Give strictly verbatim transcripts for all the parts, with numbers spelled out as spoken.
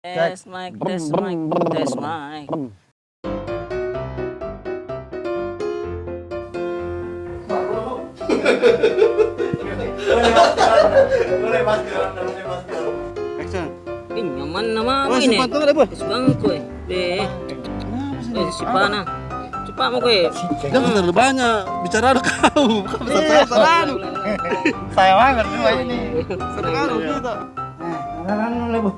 Test mic, test mic, test mic. Action. Ih, nyaman nama ini. Woi, simpan tu, ada apa? Bangku, eh. Deh. Kenapa sih? Eh, si Pana. Cepat mau, eh. Jangan terlalu banyak bicara kau. Kau besar-besar selalu. Saya banget semua ini. Sekarang kita. Eh, anak-anak lebu.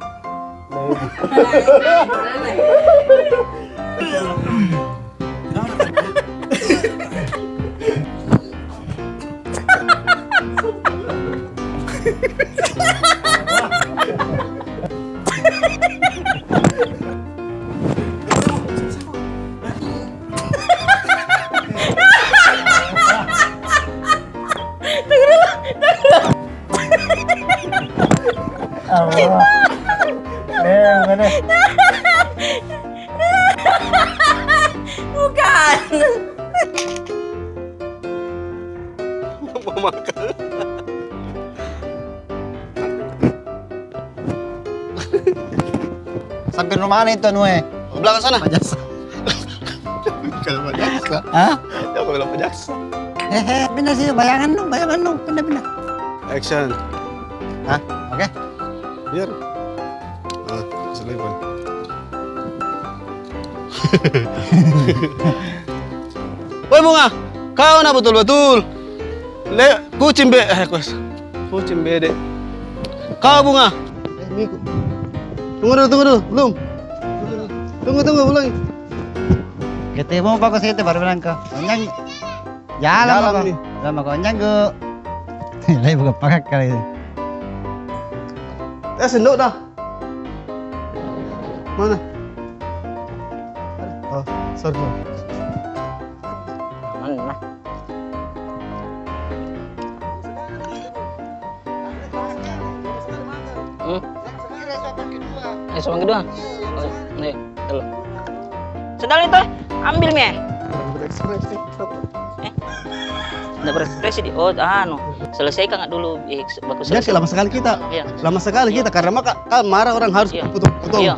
Allah. Eh, bukan, eh. Bukan. Mau makan. Sampai rumah mana itu, anu, eh? Ke belakang sana. Pajasa. Kalau Pajasa. Hah? Ya, kalau Pajasa. Eh, eh, pindah sini, bayangan dong, bayangan dong, pindah, pindah. Action. Hah? Oke. Biar. Ah, selai, Bang. Woi, Bunga, kau na betul-betul. Le, kucing be-, eh, kus-, kucing bede. Kau, Bunga. Eh, Miku. Tunggu dulu, tunggu dulu, belum. Tunggu, tunggu, belum. Ketemu bagus itu baru bilang kau. Jalan, jalan kau. Nih. Lama kau nyanggu. Lagi buka pakak kali ini. Eh, sendok dah. Mana? Oh, sorry, sorry. Mana? Hmm? Eh, sopan kedua. Oh, iya. Sendal itu, ambil mi. Nda berekspresi di. Oh, anu. Selesaikan dulu, eh, baku selesai. Lama sekali kita. Iya. Lama sekali kita, karena maka, kalau marah orang harus potong-potong. Iya.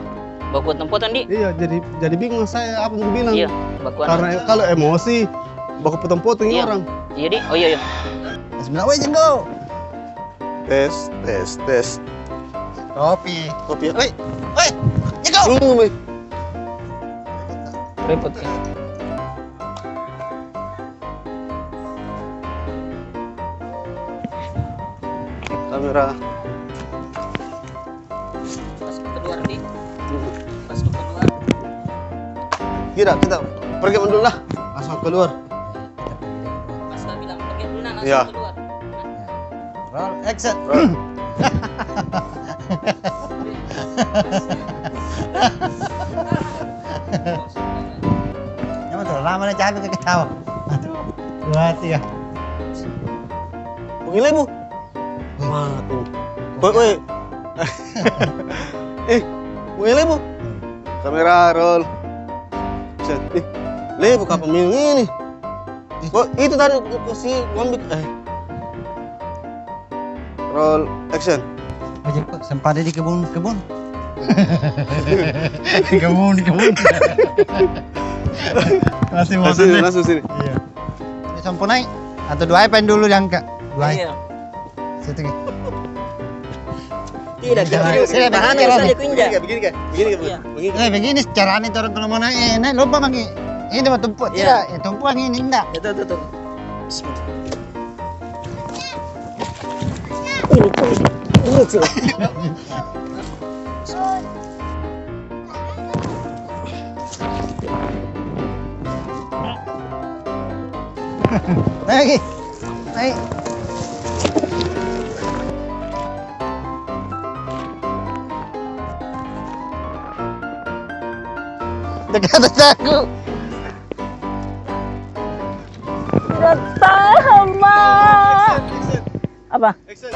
Baku potong-potong di. Iya, jadi, jadi bingung saya apa mau bilang. Iya, baku anu. Karena kalau emosi, baku potong-potong orang. Iya, di. Oh, iya, iya. Bismillah, weh, Jenggo. Tes, tes, tes. Kopi. Kopi. Woi, woi, Jeko! Tunggu, woi. Repot, ya. Kamera. Pas keluar, di. Pas keluar. Kira kita pergi dulu lah. Langsung keluar. Pas dah bilang, "Pergi dulu, nah," langsung keluar. Roll, action. Roll. Jangan terlalu lama, dah capek ketawa. Satu, dua, tiga. Begini, Bu. Mati. Woi, woi. Eh, woi, lebu. Kamera roll. Set. Eh, lebu, kapan minum ini? Eh. Kok itu tadi ku kasih ambil, eh. Roll action. Aja kok sempat di kebun, kebun. Kebun, kebun. Masih mau langsung, langsung sini. Iya. Ini sampo naik atau dua iPad dulu diangkat? Dua. Iya. Satu lagi. Tidak, tidak, tidak. Begini kan, begini kan, begini kan, begini kan. Eh, begini caranya orang kalau mau naik, eh, naik lompat lagi. Ini tempat tumpuk, tidak, eh, tumpuk lagi ini, enggak. Betul, betul, betul. Bismillah. Ini, ini, ini, ini. Naik lagi. Naik. Dekat aku. Tidak tahan, Mak. Apa? Action.